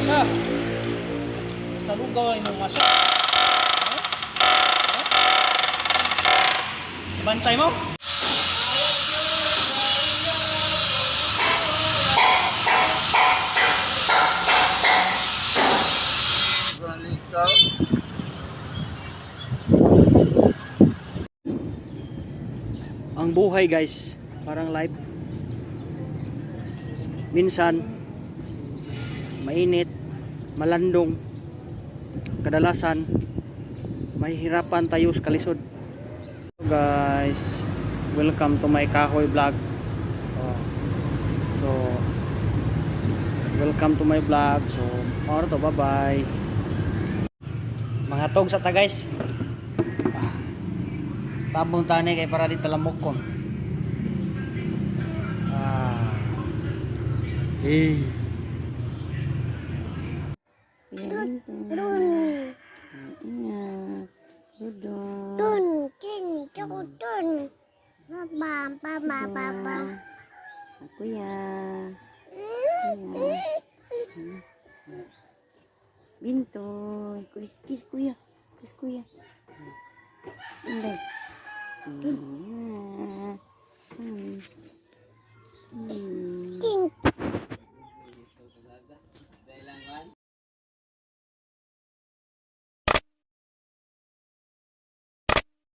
Masa. Basta lugaw ay mong masa. Ha? Ha? Bantay mo? Ang buhay, guys, parang live. Minsan mainit, malandong. Kadalasan mahihirapan tayo sa kalisod. So guys, welcome to my kahoy vlog. Oh. So welcome to my vlog. So, mao to, bye-bye. Mga tog sa ta, guys. Ah. Tabong tani kay para di talamok kon. Ah. Hey. Dun, Ingat. Dudong. Dun, kin, chuk, dun. Ba, ba, ba, ba, ba. Kuya. Kuya. Bintoy. Kuya, kiss kuya. Kiss kuya. Kiss inday.